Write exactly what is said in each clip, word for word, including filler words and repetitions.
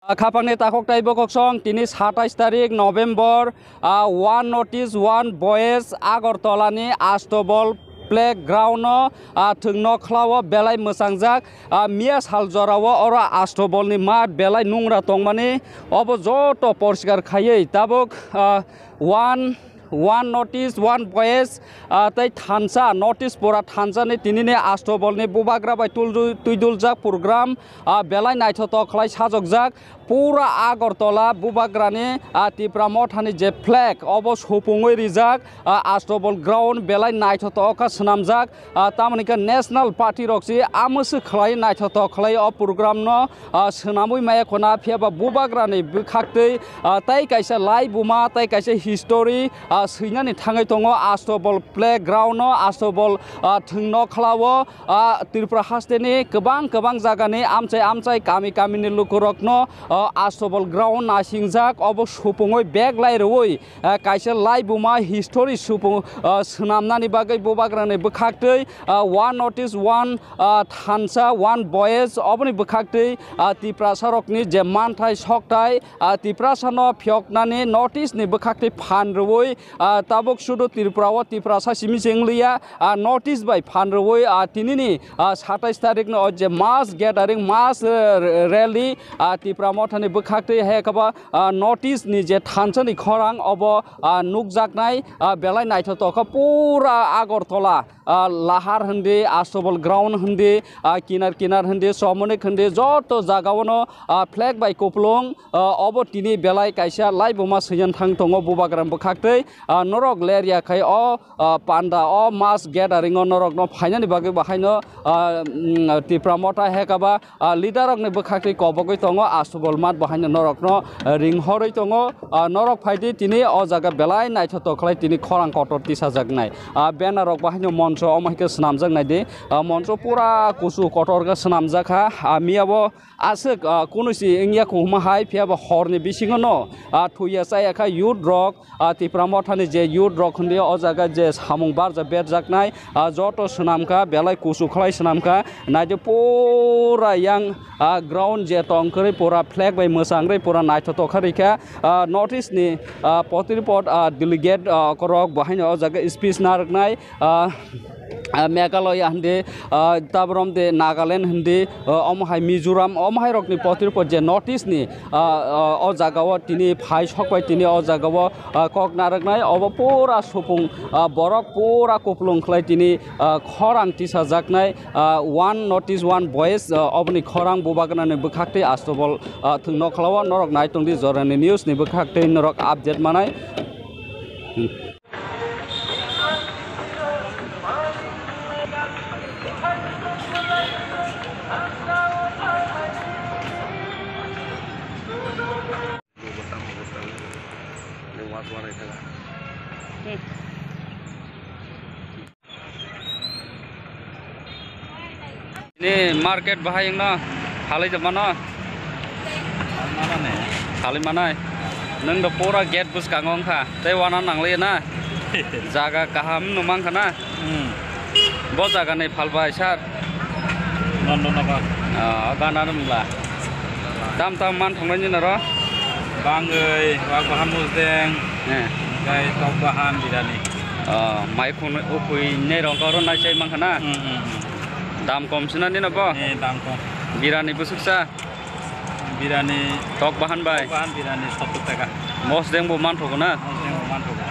Khapangni takhuk tei bokhok song, tini satais tarik November, ah, One North East One Boys Agartala ni Astobol playground no, ah, thwng nokhlao belai mwchangjak, ah, miya sal jorao oro Astobol ni mat belai nungra tongmani obo joto porskar khaiwi tabuk, ah, One One North East One Boys, ah, tei thansa North East pura thansa ni tini ni Astobol ni bubagra bai tuldu-, twiduljak program, ah, belai naithotok khlai sajokjak. Pura Agartala bubagra ni, ah, Tipra Motha ni je flag obo supungwi rijak, ah, Astobol ground belai naithotok kha swnamjak. Ah, tamoni khe national party rok si amwswk khlai naithotok khlai o program no, ah, swnamwi maya khuna, phiya ba bubagra ni bwkhaktwi, ah, tei kaisa laibuma tei kaisa history, ah, swinani thangwi tongo Astobol playground no, Astobol, ah, thwng nokhlao, ah, Tripura haste ni kwbang kwbang jaga ni amchai amchai kami kami ni luku rok no, ah, Astobol ground nasingjak obo supungwi bag lai rwui, ah, kaisa laibuma history supung, ah, swnamnani bagwi bubagrani bwkhaktwi, ah, One North East One, ah, thansa One Boys oboni bwkhaktwi, ah, Tiprasa rokni je manthai sokthai, ah, Tiprasa no phiyoknani North East ni bwkhaktwi phan rwui, ah, tabuk sudu Tripura o Tiprasa simi se wngliya, ah, North East bai phan rwui, ah, tinini, ah, satais tarik no je mass gathering, mass, eh, rally, ah, Tipra Motha ni bwkhaktwi hai khe ba, ah, North East ni je thansa ni khorang obo, ah, nukjaknai, ah, belai naithotok kha pura Agartala, ah, Lahar hindi, Astobol ground hindi, ah, kinar kinar hindi, Somonik hindi, joto jaga o no, ah, flag bai kupulung, ah, obo tini belai kaisa laibuma swiyan thang tongo bubagra bwkhaktwi, ah, norok ler ya khai o, ah, panda o mass gathering o norok no phainani bagwi bahaino, ah, mm, Tipra Motha hai khe ba, ah, leader rok ni bwkhaktwi kobogwi tongo, Astobol mat bahaino norok no, ah, ring horwi tongo, ah, norok phaidi tini o jaga belai naithotok khlai tini khorang kotor tisajaknai, ah, banner rok bahaino moncho omo hai khe swnamjaknai di, ah, moncho pura kusu kotor khe swnamjak kha, ah, miya bo aswk, ah, kunu si wngya kuhuma hai phiya bo horni bisingo no, ah, thuya chaya kha youth rok, ah, Tipra Motha ni je youth rok hindi o jaga je samung barja berjaknai, ah, joto swnamkha, belai kusu khlai swnamkha, naidi pura yang, ah, ground je tong kwrwi pura flag bai mwchangwi pura naithotok kha rikha, ah, North East ni, ah, potripot, ah, delegate, ah, rok bahaino o jaga speech narwknai, ah, ah, Meghalaya hindi, ah, tabrom de Nagaland hindi, ah, omo hai Mizoram, omo hai rokni potripot je North East ni, ah, ah, o jaga o tini phai sok bai tini o jaga o, ah, kok narwknai obo pura supung, ah, borok pura kupulung khlai tini, ah, khorang tisajaknai, ah, One North East One Boys, ah, oboni khorang bubagrani bwkhaktwi Astobol, ah, thwng nokhlao norok nai tongdi jorani news ni bwkhaktwi norok update manai. Ni market bahai wngno phalai tongmano. Phalai manai. Nwng do pura gate bwskango wngkha. Tei wana nangliya na. Jaga kaham no mankha na. Hmm. Bo jaga ni phalbai sir. Nondonogor. Ah, gana no mla. Tam tam man thangmani naro. Bangwi, wak bahan musdeng. Eh. Gai tok bahan birani. Ah, mai khun ukui nei rong koro nai chai mankha na. Hmm, hmm, hmm. Dam kom sina nino bo? Eh, dam kom. Birani busuk sa? Birani. Tok bahan bai? Tok bahan birani sottor taka. Mosdeng bo manthogo na? Mosdeng bo manthogo.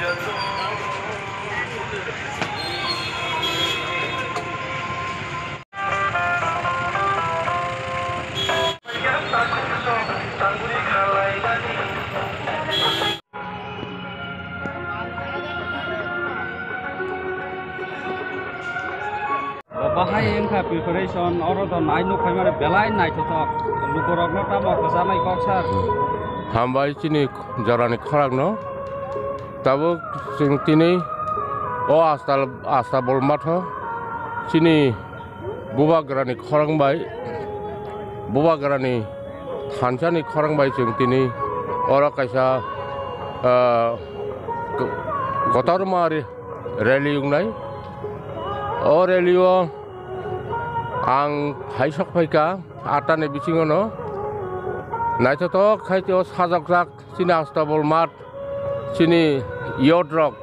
Bahai wngkha preparation, oro to nai nuk phaimani belai naithothok. Lukurokno tamo kwcharnai kok sar. Hambai chini jorani khorangno. Tabuk chwng tini o Asta, Astabol matho chini bubagrani khorang bai, bubagrani thansani khorang bai chwng tini oro kaisa, ah, ko-, kotorma re-, rally wngnai. O rally o ang phaisok phaikha atta ni bisingo no, naithothok khai o sajokjak chini Astabol mat, chini youth rok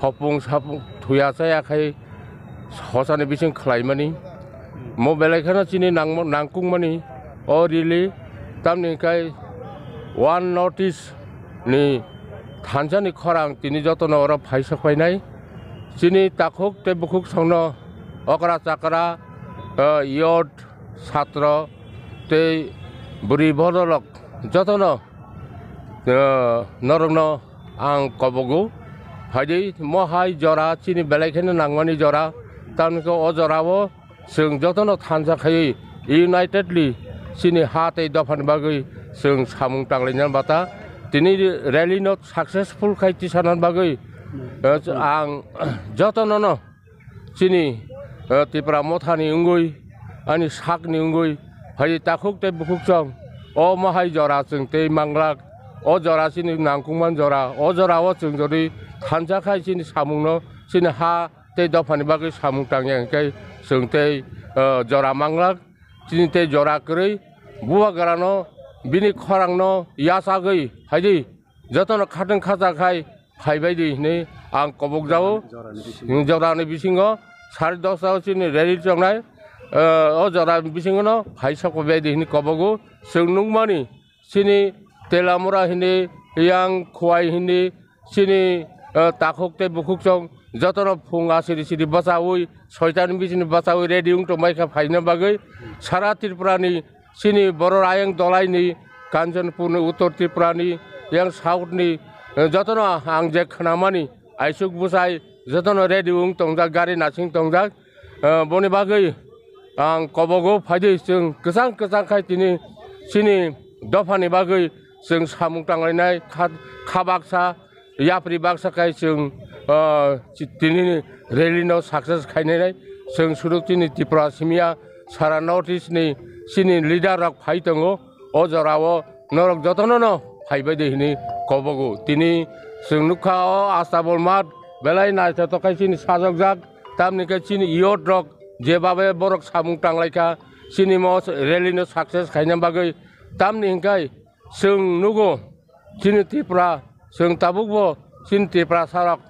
hopung sapung thuya chaya khai hosani bising khlaimani. Mo belai kheno chini nangmo-, nangkukmani o rally, tamni khai One North East ni thansani khorang tini jotono oro phaisok phainai. Chini takhuk tei bukhuk songno okra chakra, eh, youth, satro tei bwrwi bororok jotono, eh, norokno ang kobogo. Phaidi mohai jora chini belai kheno nangmani jora, tamni khe o jorao chwng jotono thansa khaiwi unitedly chini ha tei dophani bagwi chwng samung tanglaina bata tini rally no successful khai tisanani bagwi, eh, ang jotono no chini, eh, Tipra mothani wngwi, ani sakni wngwi, hai takhuk tei bukhuk chong, o mohai jora chwng tei manglak, o jora chini nangkukmani jora, o jorao chwng jodi thansa khai chini samungno, chini ha tei dophani bagwi samung tangya hwnkhe chwng tei, eh, jora manglak, chini tei jora kwrwi, bubagrano bini khorangno yachagwi, haidi, jotono khatwng khacha khai phaibai di hinwi ang kobok jao. Jorani bisingo. Jorani bisingo sari dosta o chini rally chongnai, eh, o jora bisingo no phai sokbai di hinwi kobogo. Chwng nukmani chini Telamura hinwi, yang Khowai hinwi, chini, eh, takhuk tei bukhuk chong jotono phung asiri siri bachaui, soitan bisini bachaui ready wng tongbai kha phaina bagwi. Sara Tripura ni chini borok ayang dolaini, Kanchanpurni, Uttor Tripurani, yang Southni, eh, jotono ang je khnamani, aisuk bwsai jotono ready wng tongjak, gari nasing tongjak. Eh, boni bagwi ang kobogo phaidi, chwng kwchang kwchang khai tini chini dophani bagwi chwng samung tanglainai kha, kha baksa, yapri baksa khai chwng, ah, chi-, tini rally no success khainai. Chwng sudu chini Tripura simi ya, sara North East ni chini leader rok phai tongo. O jora o norok jotono no phaibai de hinwi kobogo. Tini chwng nukha o Astabol mat belai naithotok khai chini sajokjak, tamni khe chini youth rok jebabe borok samung tanglaikha chini mo rally no success khaina bagwi. Tamni hinkhai chwng nugo, chini Tripura, chwng tabukbo chini Tiprasa rok,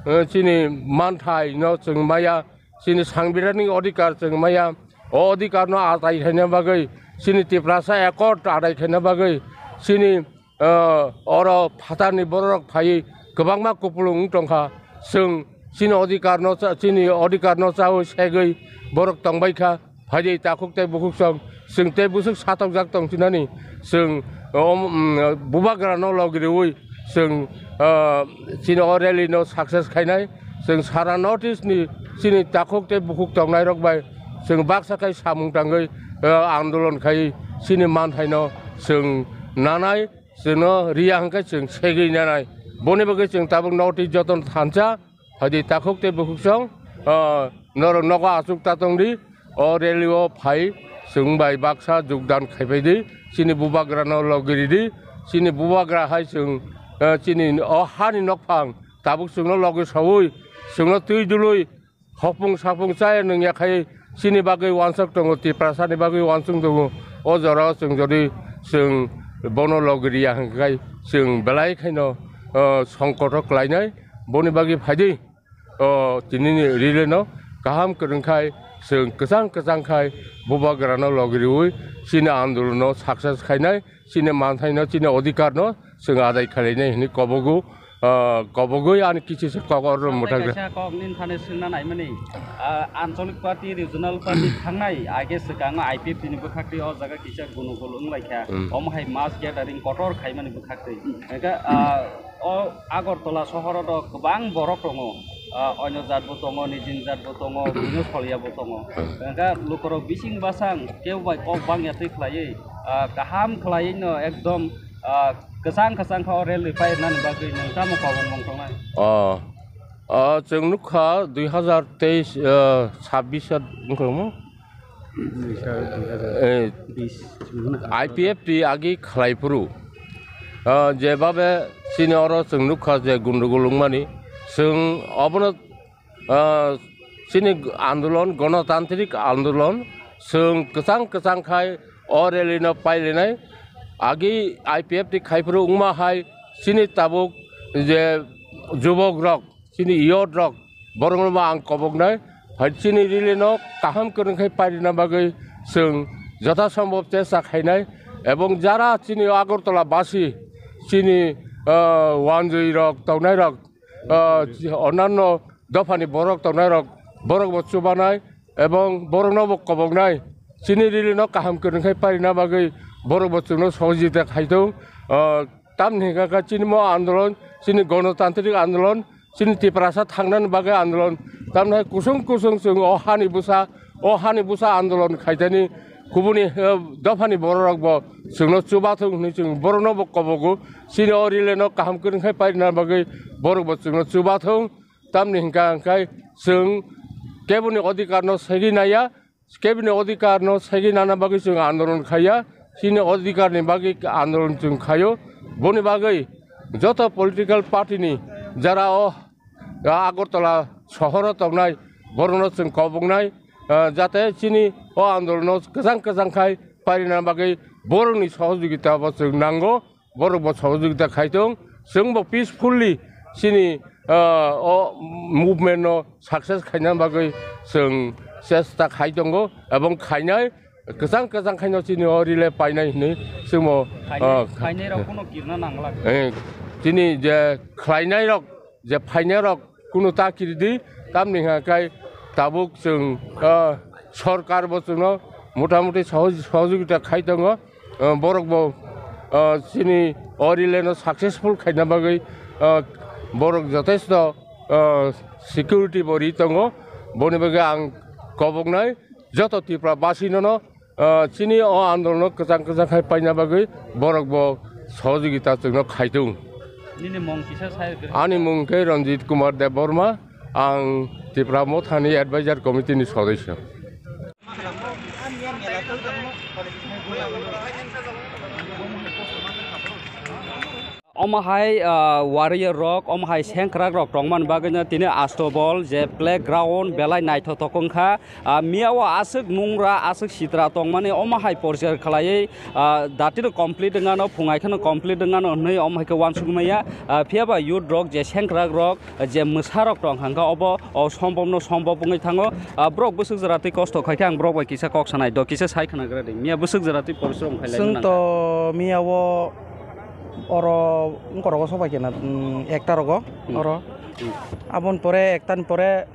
eh, chini manthai no chwng maya, chini sangbidhanik odhikar chwng maya, o odhikar no adai khaina bagwi, chini Tiprasa accord adai khaina bagwi, chini, eh, oro phatarni bororok phaiwi kwbangma kupulung wng tongkha, chwng chini odhikar no cha-, chini odhikar no chawi segwi borok tongbaikha. Phaidi takhuk tei bukhuk song, chwng tei bwswk satokjak tong chinani, chwng, um, um, bubagrano logi riwi, chwng, ah, chini o rally no success khainai, chwng sara North East ni chini takhuk tei bukhuk tongnai rok bai, chwng baksa khai samung tangwi, ah, andolon khai chini manthaino chwng nanai, chwngno riya hwnkhe chwng segwi nanai. Boni bagwi chwng tabuk North East jotono thansa, Phaidi takhuk tei bukhuk song, ah, norok nogo achuk ta tong di, o rally o phai chwng bai baksa jogdan khai pai di, chini bubagra no logi ri di, chini bubagra hai chwng, ah, chini o hani nokphang tabuk chwng no logi saui, chwng no twi dului, hopung sapung chaya nung ya khai chini bagwi wansuk tongo, Tiprasa ni bagwi wansuk tongo, o jora o chwng jodi chwng bono logi ri ya hwnkhe chwng belai khaino, ah, songkot o kwlai nai. Boni bagwi phaidi, o, tinini rally no kaham kwrwng khai chwng kwchang kwchang khai bubagra no logi riwi chini andolon no success khainai, chini manthaino, chini odhikar no chwng adai khlainai hinwi kobogo. ah, kobogwi ani kichisa kok oro mwthang. Kaisa kok nini thani swngna naimani, ah, ancholic party, regional party thangnai, age swkango I P F T ni bwkhak twi o jaga kisa gunugul wnglaikha. Hmm. Omo hai mass gathering kotor khaimani bwkhak twi. Hwnkhe, ah, o Agartala sohoro do kwbang borok tongo. Ah, oino jat bo tongo, nijini jat bo tongo, buino soliya bo tongo. Hmm. Hwnkhe lukurok bising basang kebo bai kok bangya twi khlaiwi, ah, kaham khlaiwi no ekdom, ah, kwchang kwchang kha o rally painani bagwi nwng tamo kobong bong tongnai? Oh, oh, chwng nukha dui hazar teis, ah, sabbish wngkha mo? Dui hazar, eh, bis chwng nukha. I P F T agi khlai phuru, ah, jebabe chini oro chwng nukha je gundugul wngmani, chwng obono ah, chini andolon, gonotantrik andolon, chwng kwchang kwchang khai o rally no pailinai. Agi I P F T khai phuru wngma hai chini tabuk je jubok rok, chini youth rok, borok no bo ang koboknai. Hai chini rally no kaham kwrwng khai pairina bagwi chwng jotha sombhob chesta khainai. Ebong jara chini Agartala basi, chini, ah, wanjwi rok, tongnai rok, ah, onanno dophani borok tongnai rok, borok bo chubanai ebong borok no bo koboknai. Chini rally no kaham kwrwng khai pairina bagwi borok bo chwngno sohojita khai thung. Ah, tamni hwnkha khe chini mo andolon, chini gonotantrik andolon, chini Tiprasa thangnani bagwi andolon, tamni hai kusung kusung chwng o hani bwsa, o hani bwsa andolon khaitani kubuni, eh, dophani borok rok bo chwngno chubathung hwnwi chwng borok no bo kobogo. Chini o rally no kaham kwrwng khai pairina bagwi borok bo chwngno chubathung. Tamni hwnkha hwnkhe chwng keboni odhikar no segwi naiya, keboni odhikar no segwi nana bagwi chwng andolon khaiya, chini odhikar ni bagwi andolon chwng khaio. Boni bagwi joto political party ni jara o Agartala sohoro tongnai borok no chwng koboknai, ah, jate chini o andolon no kwchang kwchang khai pairina bagwi borok ni sohojogita bo chwng nango. Borok bo sohojogita khai tong, chwng bo peacefully chini, ah, o movement no success khaina bagwi chwng chesta khai tongo ebong khainai, kwchang kwchang khaino chini o rally painai hinwi chwngbo, khainai, ah, khainai rok kuno kirna nangla. Eh, chini je khlainai rok, je phainai rok kunu ta kiridi, tamni hwnka khe tabuk chwng, ah, sorkar bo chwngno motamuti sohoj-, sohojogita khai tongo. Ah, borok bo, ah, chini o rally no successful khaina bagwi, ah, borok jotesto, ah, security bo ri tongo. Boni bagwi ang koboknai joto Tripura basi no, ah, chini o andolon no kwchang kwchang khai paina bagwi borok bo sohojogita chwngno khai tongo. Nini mung kisa sai rwgwi. Ani mung khe Ranjit Kumar Debbarma, ang Tripura Mothani Advisor Committee ni sodosyo. Omo hai, ah, warrior rok, omo hai sengkrak rok tongmani bagwi no tini Astobol je playground belai naithothok wngkha. Ah, mia o aswk mungra, aswk sitra tongmani omo hai porcher khlaiwi, ah, dati no complete wngano, phungai kheno complete wngano hwnwi omo hai khe uansuk maya. Ah, phiya ba youth rok je sengkrak rok, je mwsa rok tong hangkha obo, o sombom no sombom wngwi thango. Ah, borok bwswk jora twi kosto khai khe ang borok bai kisa kok sanai do, kisa sai khna gra di. Mia bwswk jora twi porcher wng khai lai. Chwng to mia o oro wngkor rogo sobai khe na, mm, ekta rogo. Hmm. Oro. Hmm. Aboni pore ekta ni pore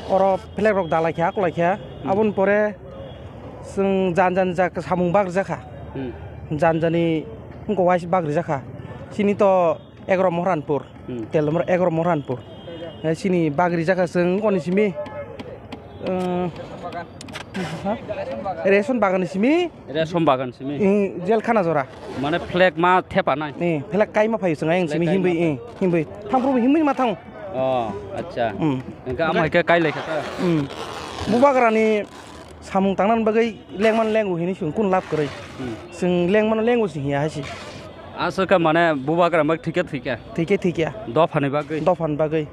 oro flag rok dalai kha, akolai kha. Hmm. Aboni pore chwng jan jan jak samung bagri jakha. Hmm. Jan jani wngkha uaisa bagri jakha. Chini to Egaroh Moharanpur. Hmm. Tel number egaroh Moharanpur. Eh, chini bagri jakha chwng koni simi, eh, ha? Ration bagan ni simi. Ration bagan simi. Eh, jel khana jora. Mane flag ma thepa nai. Eh, flag kai ma phayu chwng ayang simi. Flag kai himbi, ma eh, himbi. Thang phurubo himbi ma thang. Oh, acha. Hmm. Engka ama ke kai lekha ta. Hmm. Bubagra ni samung tangna bagwi lengman lengo hini chwng kun lab kwrwi. Hmm. Chwng lengman lengo si hiya hai si. Aswk khe mane bubagra mak thwikhe thwikhe. Thwikhe thwikhe. Dophani bagwi. Dophani bagwi.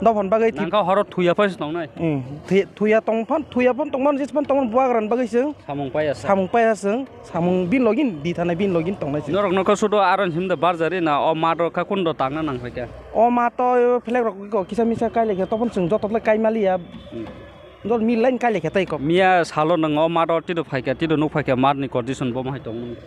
Dophani bagwi thwi- Nangkha horo thuya phai se tongnai. Hmm. Thwi-, thuya tong phan, thuya phan tong man jis phan tong man bubagra ni bagwi chwng. Samung paya sa. Samung paya chwng. Samung bin login di thanai bin login tongnai chwng. Norok nokha sudo aron himda barjari na o mat rok kha kundo tangna nang phaikha. O mat to flag rok kisa misa kai lekha topon chwng joto le kai maliya. Hmm. Dol mil line kai lekha tai kok. Miya salo nang o mat o tito phaikha, tito nuk phaikha mat ni condition bo hai tong.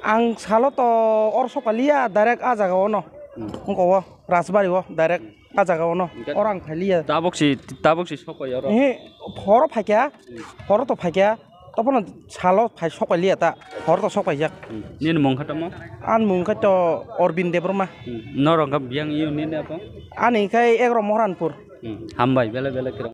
Ang salo to or sokaliya direct a jaga ono. Hmm. Wngkha o Rajbari o direct. Hmm. A jaga o no. Hwnkhe oro ang phailiya. Tabuk si, tabuk si sokoi oro. Ehe, horo phaikya. Hmm. Horo to phaikya. Tophano salo phai sokpailiya ta. Horo to sokpaijak. Hmm. Nini mung kha tamo? Ani mung kha to Orbin Debbarma. Hmm. Norok kha biyang iyo nini apo? Ani khai Egro Mohoranpur. Hmm. Hambai, bele bele kiro.